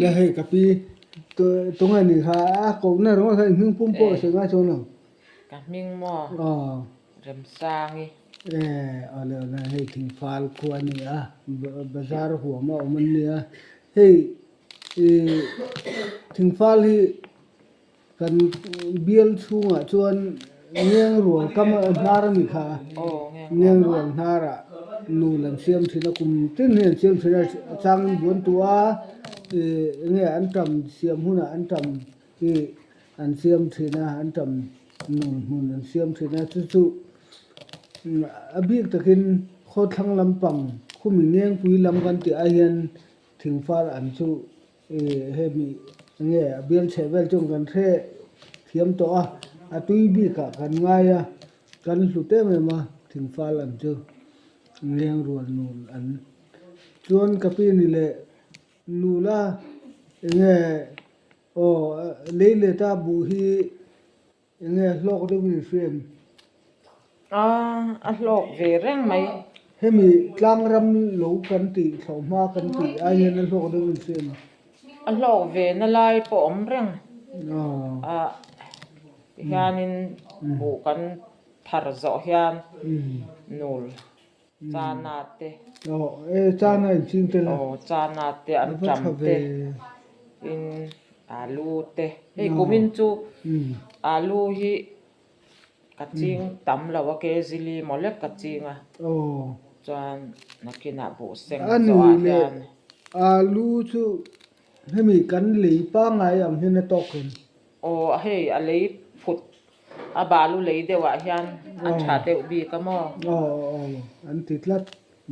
Le hei ka pi tunge nih kha a kohna ringawt kha i hming pum pawh a sawi ngai chuang lo. Ka hming maw? Remsangi. E awle awle hei thingfal khua a ni a bazar huam a awm an nia hei i thingfal hi Kan bial chhungah chuan Ngengrual kam hnar a ni kha a, Ngengrual hnarah nul an siam thin a, kum tin hi an siam thin a, a changin buan tu a ih enge an tam siam hunah an tam ih an siam thin a, an tam nul hmun an siam thin a, chu chu a bik takin khawthlang lampang khumi Ngengpui lam kan tih ah hian thingfal an chu Hemi nge a bial chheh vel chuan kan hre thiam tawh a, a tui bikah kan ngai a, kan hlut em em a thingfal ang chu leng rual nul an chuan ka pi ni leh nul a enge aw lei let a buh hi Enge hlawk deuh in hriam? A, a hlawk ve reng mai. Hemi tlangram lo kan tih thlawh hma kan tih ai hian a hlawk deuh in hriam? A hlawk ve na lai pawh awm reng. A, tihianin buh kan thar zawh hian nul. Chana te. Aw e chana in ching tel a. Aw chana te an tam te in alu te hei kumin chu alu hi ka ching tam lo a kezili maw lek ka ching a chuan nakinah buh seng zawh ah hian. Alu chu hemi kan lei pangngai ang hian a tawk em? Aw hei a lei phut A balu lei deuh ah hian a tha deuh bik a maw? Aw aw an ti tlat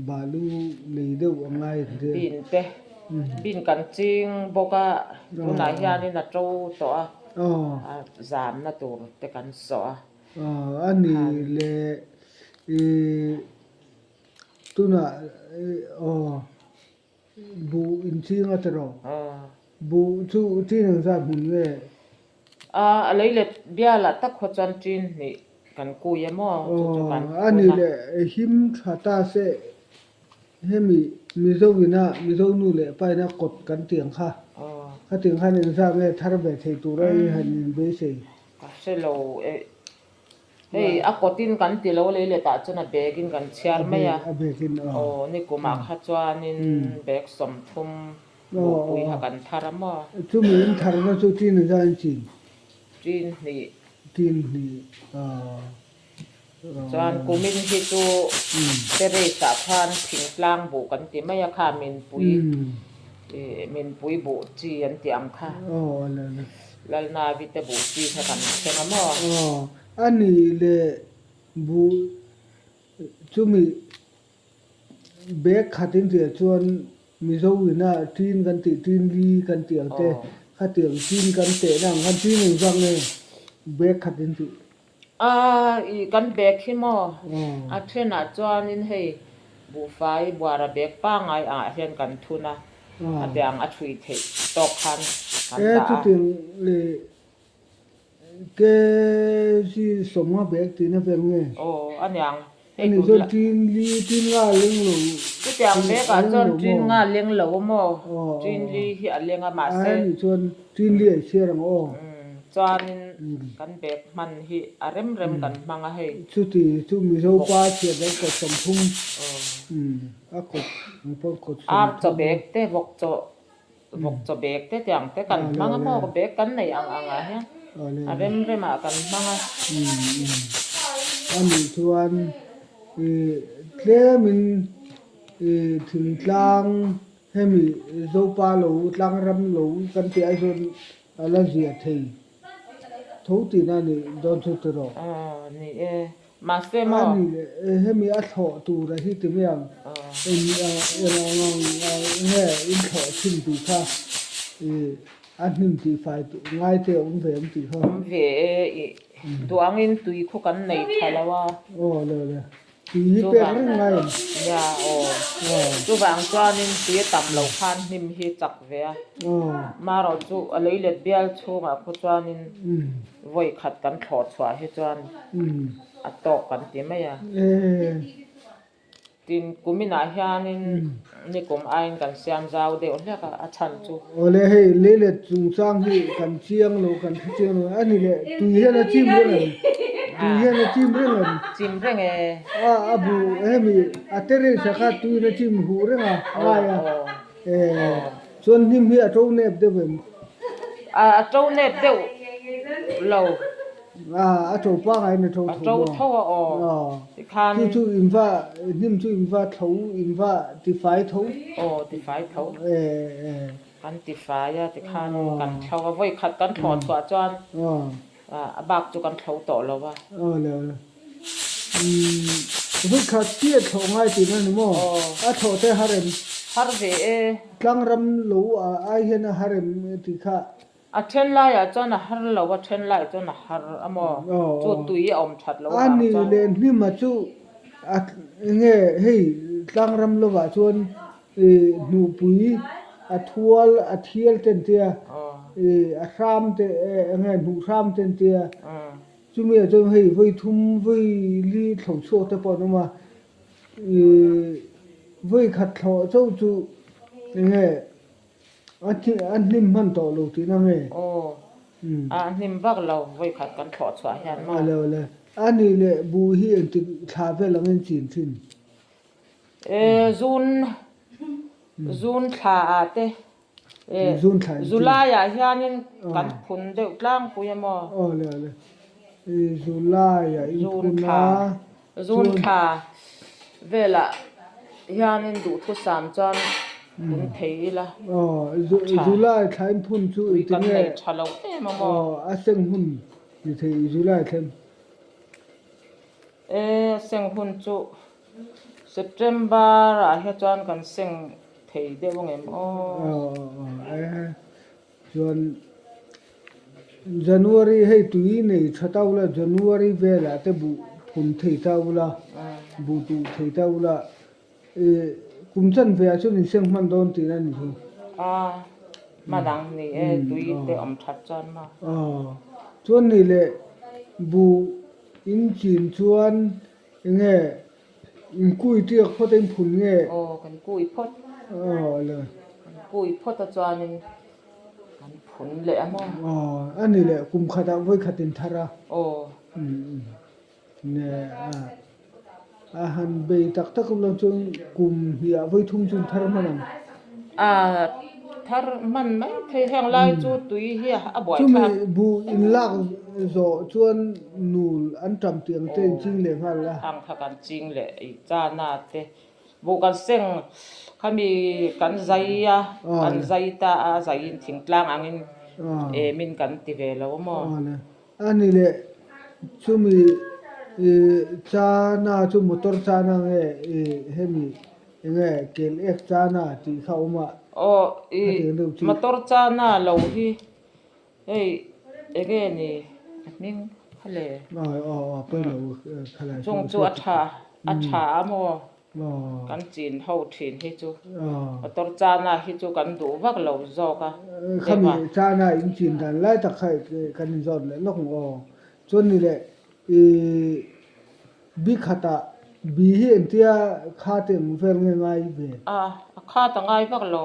balu lei deuh a ngai an ti. Bin te bin kan ching bawk a tunah hianin a to tawh a a zamna tur te kan sawh a. Aw a ni leh ih tunah aw. Buh inching a ti rawh. Buh chu chin ang zat hmun nge? A, a lei let bialah tak khaw chuan chin hnih kan kui a maw? Chu chu kan A ni leh him tha ta se hemi Mizo ina Mizo nu leh pa ina kawt kan ti ang kha. Khatiang khan engzat nge thar ve thei tura i han inbeisei? Ka hre lo e. Hei a kawtin kan ti lo lei letah chuan a bag in kan chhiar mai a, aw nikumah kha chuanin bag 30 buhpui kha kan thar a maw? Chumi in tharna chu tin a zan chin? Tin hnih. Tin hnih aw. Chuan kumin hi chu terrace ah khan thingtlang buh kan ti mai a kha minpui minpui buh chi an tih ang kha. Lalnavi te buh chi kha kan thleng a maw? Aw, a ni leh buh chumi bag khat in tih ah chuan Mizo ina tin kan tih tin li kan tih ang te khatiang tin kan tehna ang khan tin engzak nge bag khat in tih? A, i kan bag hi maw? A thenah chuanin hei buhfai buara bag pangngai angah hian kan thun a, a tiang a thui theih tawk khan kan E dah a. chutiang leh kg 50 bag tihna vel nge? Aw, a niang. A nih chuan tin li, tin nga a leng lo. Chutiang bag ah chuan tin nga a leng lo a maw? Tin li hi a leng a mahse. A nih chuan tin li a i chhiar ang aw. Chuanin kan bag hman hi a rem rem kan hmang a hei. Chuti chu Mizo pa chhiat lo kawt 30. A kawt ang pawh kawt 30. Ar chaw bag te vawk chaw Vawk chaw bag te tiang te kan hmang a maw bag kan nei ang ang ah hian a rem rem ah kan hmang a. A nih chuan ih tlemin ih thingtlang hemi Zopa lo tlang ram lo kan tih ai chuan a la zia thei tho tihna a nih dawn chu tiraw. Aw ni e. Mahse maw? A ni leh, hemi a thlawh tura hi ti mai ang, eng eng ang nge in thlawh thin tih kha a hnim tih fai ngai te a awm ve ang tih kha. Awm ve e, i duangin tui khu kan nei tha lo a. Aw le le, tui hi pek reng ngai em? Nia aw, chuvang chuanin tui a tam loh khan hnim hi chak ve a. Marawh chu a lei let bial chhungah khu chuanin vawi khat kan thlawh chhuah hi chuan a tawk kan ti mai a. Tin kuminah hianin Nikum aiin kan siam zau deuh hlek a, a chhan chu. Awle hei leilet chungchang hi kan chiang lo, kan hre chiang lo. A ni leh, tui hian a chim reng em? Tui hian a chim reng em? Chim reng e. A, a bu hemi a terrace ah kha tuiin a chim huh reng a, ngai a. E, chuan hnim hi a to nep deuh em? A, a to nep deuh lo. A, a to pangai in a to tho maw? A to tho a aw. Tikhan. Chu chu in va, hnim chu in va tho, in va tifai tho. Aw, tifai tho. E, e. Kan tifai a, tikhan kan thlo a, vawi khat kan thlawh chhuah chuan a bak chu kan thlo tawh lo a. Aw le aw le. Umm, vawi khat chiah thlawh ngai tihna ni maw? A thlawh te har em? Har ve e. Tlangram lo ai hian a har em tih kha. A then laiah chuan a har lo, a then laiah chuan a har a maw? Chu tui a awm that loh vang chuan. A ni leh hnima chu a enge hei tlangram lovah chuan hnuhpui a thual a thial te an tia, a hram te enge hnuh hram te an tia, chumi ah chuan hei vawi thum vawi li thlo chhuak te pawh an awm a, vawi khat thlawh chauh chu enge A hnim hman tawh lo tihna nge? Aw, a hnim vak lo, vawikhat kan thlawh chhuah hian maw? A lo le. A nih leh buh hi engtik thla vel angin chin thin? E, zun, zun thla ah te, e, July ah hianin kan phun deuh tlangpui a maw? Aw le le. E, July ah in phun a. Zun thla velah hianin duhthusam chuan phun thei ila a tha. July thla in phun chu Tui kan nei tha lo em a maw? A seng hun ni thei July thla in. E seng hun chu September ah hian chuan kan seng thei deuh angem aw. Aw Chuan January hei tui nei tha ta ula January velah te buh phun thei ta ula buh tuh thei ta ula ih kum chan veah chuan inseng hman dawn tihna a ni chu. A hman ang ni e tui te awm that chuan maw. Aw chuan ni leh buh in chin chuan enge in kui tiak phawt a in phun nge? Aw kan kui phawt. Aw le. Kan kui phawt a chuanin kan phun leh a maw? Aw a ni leh kum khatah vawi khat in thar a. Aw. Ne a a han bei tak tak lo chuan kum hniah vawi thum chu in thar hman ang. A thar hman mai thei heng lai chu tui hi a buai thlak. Chumi buh in lak zawh chuan nul an tam tih ang te in ching leh nghal a. Ang kha kan ching leh i chana te buh kan seng khami kan zai a kan zai ta a zai in thingtlang angin em in kan ti ve lo maw. A ni leh chumi i chana chu motor chana nge i hemi enge kel ek chana tih kha awm a. Aw i motor chana lo hi hei enge ni a hming kha le. Aw aw aw pawilo khalai chung chu a tha a tha a maw. Kan chin ho thin hi chu motor chana hi chu kan duh vak lo zawk a. Khami chana in chin dan lai tak kha kan in zawt leh lawk ang aw. Chuan ni leh i bi khatah bi hi engtia kha te ang vel nge ngai ve? A kha ta ngai vak lo.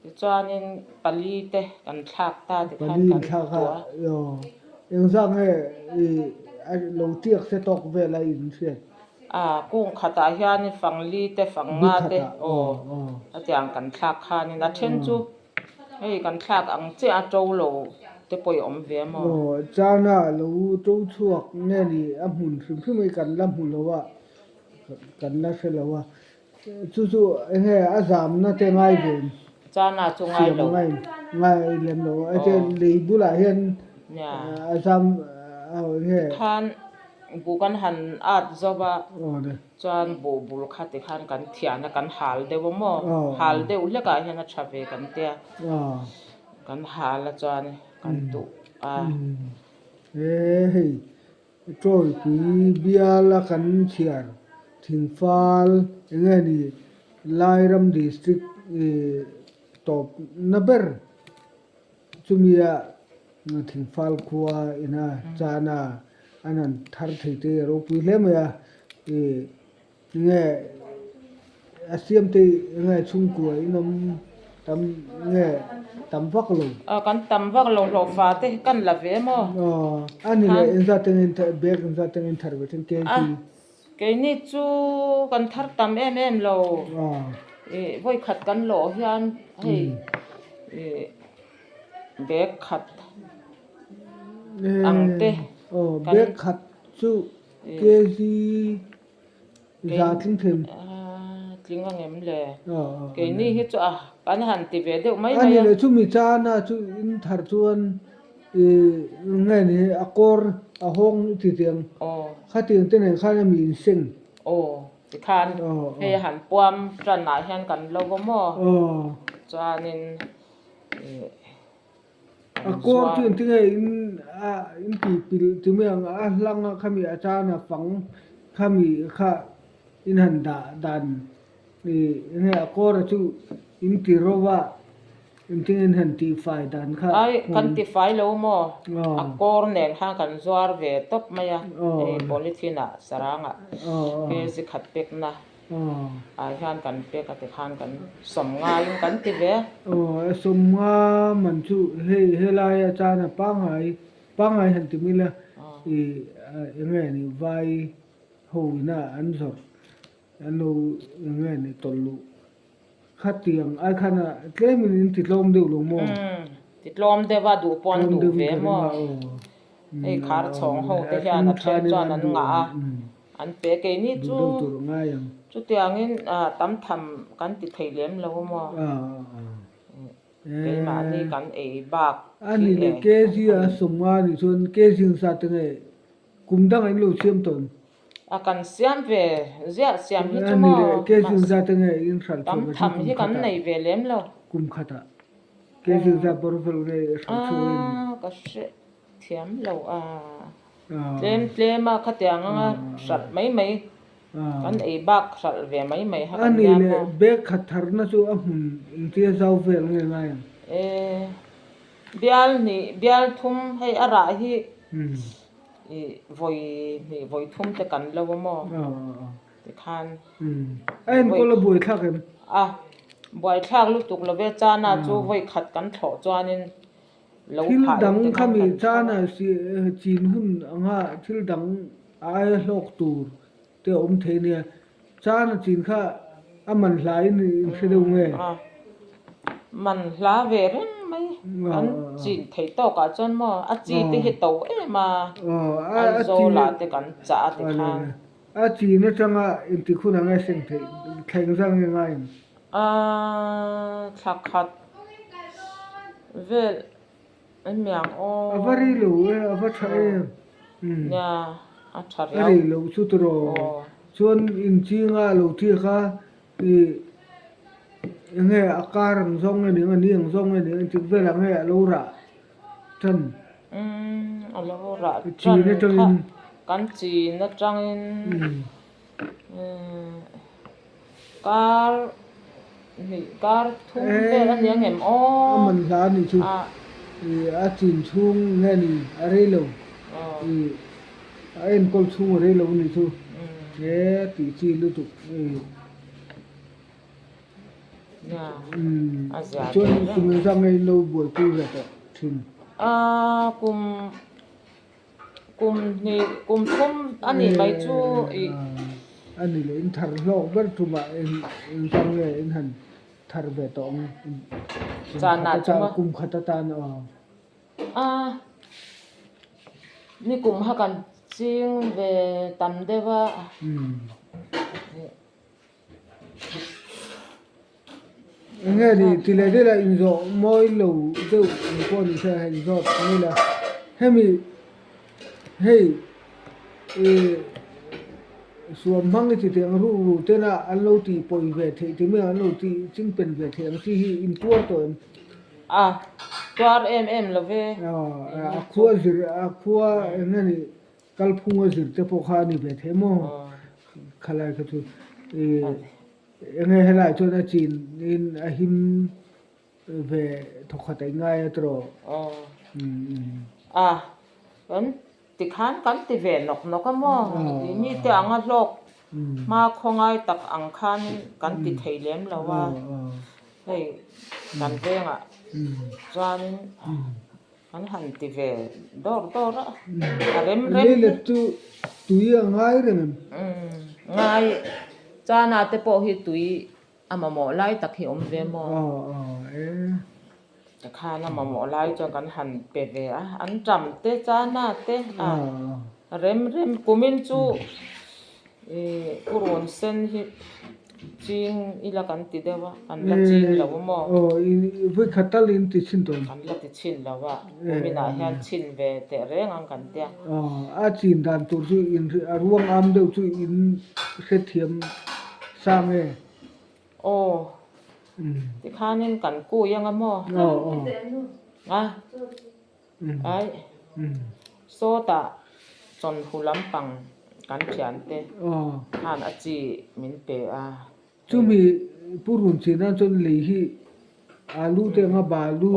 Tichuanin pali te kan thlak ta tikhan kan tuah a. Engzah nge i lo tiak se tawk vel a in hriat? A kung khatah hianin fangli te fangnga te aw hetiang kan thlak khanin a then chu hei kan thlak ang chiah a to lo te pawh i awm ve a maw? Aw chana lo to chhuak nge ni a hmun hrim hrim hi kan la hmu lo a kan la hre lo a. Chu chu enge a zamna te ngai ve Chana chu ngai lo. Siam ngai ngai lem lo. A chuan lei bulah hian a zam enge. Tikhan buh kan han at zo va chuan buh bul kha tikhan kan thian a kan hal deuh a maw hal deuh hlek ah hian a tha ve kan tia kan hal a chuan kan tuh a. He hei Tawipui biala kan chhiar thingfal eng nge ni Lairam district tawp na ber chumia thingfal khua ina chana an han thar thei te a ropui hle mai a ih eng nge. a siam te nge chhungkua in awm tam nge tam vak lo. A kan tam vak lo hlawh fa te kan la ve maw? Aw a ni leh engzat te nge bag engzat te nge thar ve then kg. Keini chu kan thar tam em em lo. Ih vawikhat kan lawh hian hei ih bag khat ang te kan. Bag khat chu kg za tling thei. Tling ang em le. Keini hi chu a kan han ti ve deuh mai mai a. A ni leh chumi chana chu in thar chuan Ih nge ni a kawr a hawng ti tiang khatiang te nen khan a mi in seng. Aw tikhan hei a han puam tan ah hian kan lo va maw chuanin ih A kawr chu engti nge in a in tih pilh ti mai ang a hlang a khami a chan a fang khami kha in han dah dan ih nge a kawr a chu in ti ro va. Engtin han tihfai dan kha. Ai, kan tifai lo maw? A kawr nen khan kan zuar ve tawp mai a, hei polythene ah sarang ah kg khat pekna ah hian kan pek a tikhan kan sawm ngaiin kan ti ve. Aw, a sawm nga man chu hei helai a chana pangngai, pangngai han ti mila i enge ni vai ho ina an zawrh an lo enge ni tawlh luh. Khatiang ai khan a tlemin in ti tlawm deuh lo maw? Umm, ti tlawm deuh a, duh pawh an duh ve maw? Hei khar chhawng ho te hian a then chuan an ngah a, an pe keini chu chutiangin tam tham kan ti thei lem lo maw? Keimahni kan ei bak A ni leh kg a sawmnga nih chuan kg ang zat te nge kum dangah in lo siam tawh em? A kan siam ve ziah siam hi chu maw tam tham hi kan nei ve lem lo. Kum khatah A ka hre thiam lo a tlem tlem a khatiang anga hralh mai mai kan ei bak hralh ve mai mai kha kan nia maw. Bag khat tharna chu a hmun engtia zau vel nge ngai ang? E bial hnih bial thum hei a rah hi. Ih vawi hnih vawi thum te kan lo a maw tikhan A enkawl a buaithlak em? A buaithlak lutuk lo ve chana chu vawi khat kan thlawh chuanin lo Thil phah dang in tikhan khami kan thlawh chana a. chin hun anga thil dang a aia hlawk tur te a awm thei nia. Chana chin kha a man hla in in hre deuh nge? A man hla ve reng mai. Kan chin theih tawk ah chuan maw a chi te hi to em a, Aizawl ah te kan chah a ti khan. A chin atanga inti khun ang e seng theih thleng zang nge ngai ang? A thla khat vel Emiang aw. A va rei lo e, a va tha em. Nia, a tha riau. A rei lo chu tiraw. Chuan inching a lo thiak a, ih enge a kar ang zawng nge ning a ni ang zawng nge ning engtik velah nge a lo rah tan. Umm a lo rah tan kha kan chin atangin. Kar hnih kar thum vel a nia ngem aw. A man hla a nih chu a chin chhung nge ni a rei lo ih a enkawl chhung a rei lo a nih chu he tih chi lutuk chuan kum engzah nge in lo buaipui ve tawh thin. A kum. Kum hnih, kum thum a nih mai chu ih. A ni leh in thar hlawk ber tumah in zang nge in han thar ve tawh ang kum khat atan aw. A ni kum kha kan ching ve tam deuh a. Enge ni ti leh deuh la inzawh mawi lo deuh ang pawh ni se hei zawt mai la hemi hei ih suam hmang i ti teh ang ruh ruh tena an lo tih pawi ve theih ti mai ang an lo tih ching pen ve theih ang chi hi in tuar tawh em? A tuar em em lo ve. A khua zir a khua enge ni Kalphunga zir te pawh kha a ni ve thei maw? Khalai kha chu enge helai chuan a chin in a him ve thawkhat a ingai a tawh. A kan tikhan kan ti ve nawk nawk a maw? Mite anga hlawk. Hma khawngai tak ang khanin kan ti thei lem lo a, hei kan vengah chuanin kan han ti ve dawr dawr a, a rem rem hi. Leilet chu tui a ngai reng em? Ngai, chana te pawh hi tui A mamawh lai tak hi awm ve maw? Tikhan a mamawh lai chuan kan han pe ve a, an ṭam te chana te a rem rem kumin chu ih purun sen hi ching ila kan ti deuh a, kan la ching lo maw? Kan la ti chhin lo a, kuminah hian chhin ve teh reng ang kan tia. A chin dan tur chu a ruang am deuh chu in hrethiam. Sang e. Aw. Tikhanin kan kui anga maw? Aw aw. A. Ai. Sawtah chawnhu lampang kan thiante khan a chi min pe a. Chumi purun chin nan chuan lei hi alu te anga balu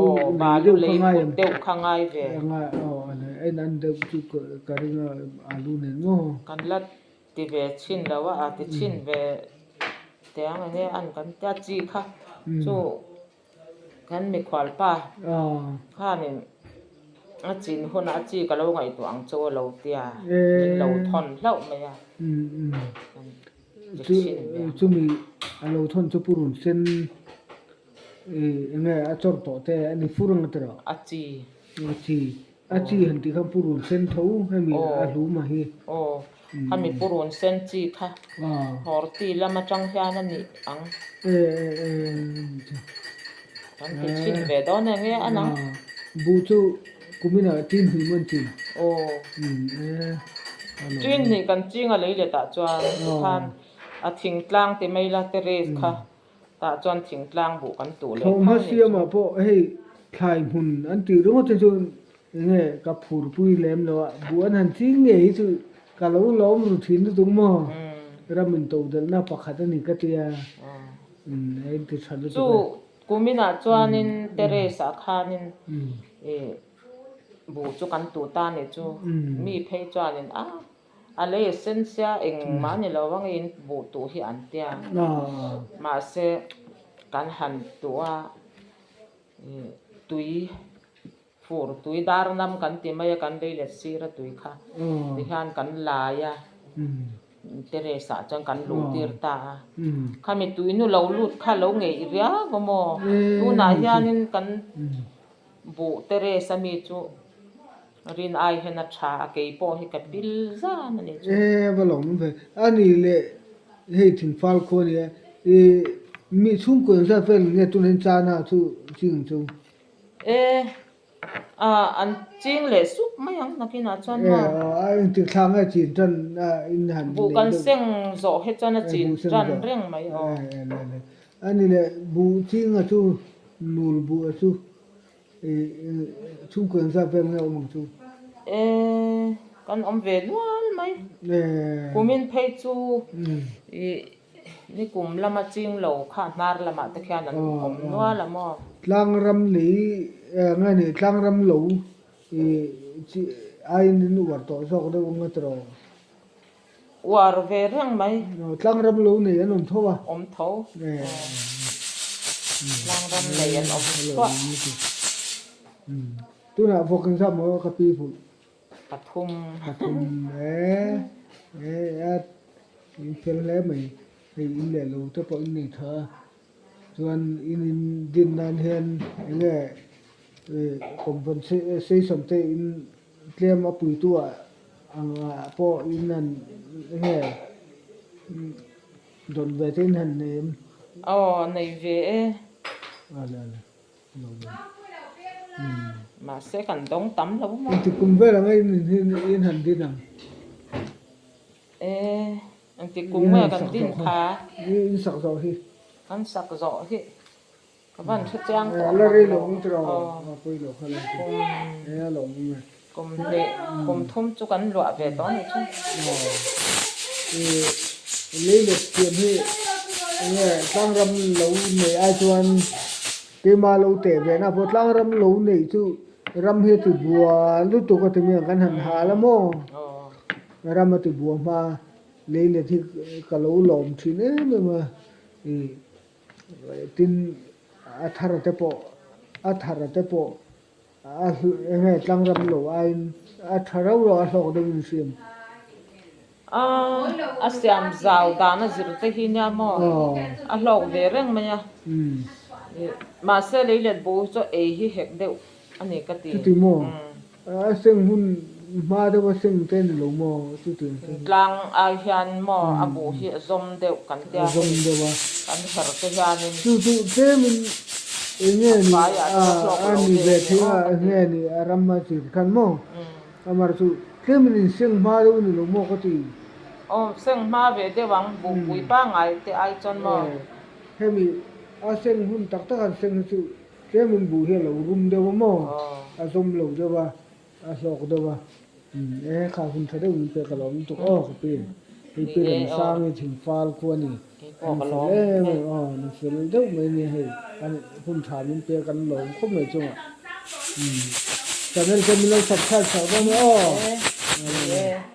lei deuh kha ngai em? Deuh kha ngai ve. Ngai aw a en an deuh chu ka ring a alu nen maw? Kan la Ti ve chhin lo a, a ti chhin ve teh ang enge an kan tia chi kha chu kan mikhual pa khanin a chin hunah a chi ka lo ngaihtuah ang chu a lo tia min lo thawn hlauh mai a ti chhin ve ang. Chumi a lo thawn chu purun sen enge a chawr tawh te a ni fur ang a ti rawh. A chi. A chi. A chi han tih khan purun sen tho hemi a hlum a hi. Aw, hemi purun sen chi kha Horti lam atang hian a nih ang. Kan ti chhin ve dawn eng nge a nang. Buh chu kuminah tin hnih maw an chin? Aw, tin hnih kan ching a lei letah chuan tikhan a thingtlang ti mai la terrace kha. Tah chuan thingtlang buh kan tuh leh Thawhhma siamah pawh hei thlai hmun an tih ringawt hi chu enge ka phurpui lem lo a, buh an han ching ngei hi chu ka lo lawm ru thin lutuk maw? Ram in todelhna pakhat a ni ka tia, a inti tha lutuk e. Chu kuminah chuanin terrace ah khanin ih buh chu kan tuh ta ni chu mi phei chuanin a A lei a sen sia engmah ni lo ang in buh tuh hi an tia. Mahse kan han tuh a ih tui fur tui dar nam kan ti mai a kan lei let sir a tui kha tihian kan lai a terrace ah chuan kan luh tir ta a. Khami tui nu lo lut kha lo ngeih riau a maw tunah hianin kan buh terrace ami chu. Rin ai hian a tha a, kei pawh hi ka pil zan a ni chu. E va lawm ve. A ni le hei thingfal khu a nia. I mi chhungkaw engzat vel nge tun hian chana chu ching chu? E a an ching leh sup mai ang nakinah chuan maw? E a engtik thla nge chin tan a in han Buh neih kan deuh? seng zawh hi chuan a chin Buh seng tan zawh. reng mai aw. E e le le. A ni le buh ching a chu nul buh a chu. Chhungkaw engzat vel nge awm ang chu? E, kan awm ve nual mai. Kumin phei chu i ni kum lama ching lo kha hnar lamah te khian an awm nual a maw? Tlangram lei nge ni tlangram lo i chi aiin in uar tawh zawk deuh ang a tiraw? Uar ve reng mai. Tlangram lo nei an awm tho a. Awm tho. Tlangram nei an awm thuah. Tunah vawk engzat maw ka pi hmuh? Pathum. Pathum e. E a in fel hle mai. Hei in leh lo te pawh in nei tha a. Chuan in in din nan hian enge compensation te in Tlem a puitu ah ang ah pawh in han enge dawn ve te in han nei em? Aw nei ve e. Ale ale lo ve. Mahse kan dawng tam lo maw? Engtik kum vel ang in in han din ang? E engtik kum nge kan din kha? In sak zawh hi. Kan sak zawh hi. Ka van hre chiang tawh La mang rei lo. lo ang tiraw a pawi lo kha lo ti e a lo awm e. Kum hnih kum thum chu kan luah ve tawh a ni chu. I lei let thiam hi enge tlangram lo neih ai chuan keima lo teh ve na pawh tlangram lo neih chu ram hi a ti bua lutuk a ti mai ang kan han hal a maw ram a ti bua hma. Leilet hi ka lo lawm thin em em a, ih tin a thar te pawh a thar te pawh a eng nge tlangram lo aiin a tha rauh rauh a hlawk deuhin hriam. A a siam zau dan a zir te hi nia maw a hlawk ve reng mai a, mahse leilet bu chu ei hi hek deuh a ni ka ti. Chuti maw? A seng hun hma deuh a seng te ni lo maw chuti ang chu. Tlang ai hian maw a buh hi a zawm deuh kan tia hei. A zawm deuh a. Kan her te hianin. Chu chu tlemin eng nge ni a ni ve thei a eng nge ni a ram a zir khan maw amar chu tlemin in seng hma deuh a ni lo maw ka ti. Aw seng hma ve deuh ang buhpui pangngai te ai chuan maw. Hemi a seng hun tak tak an seng hi chu Tlemin buh hi a lo rum deuh a maw? A zawm lo deuh a, a hlawk deuh a. E kha hun tha deuh min pek a lawm lutuk aw ka pi. Hei pi Remsang hi thingfal khu a ni. Ni fel em em aw, ni fel deuh mai nia hei. An hun tha min pek an lawm khawp mai chungah. Channel te min lo subscribe chhoh dawn e aw.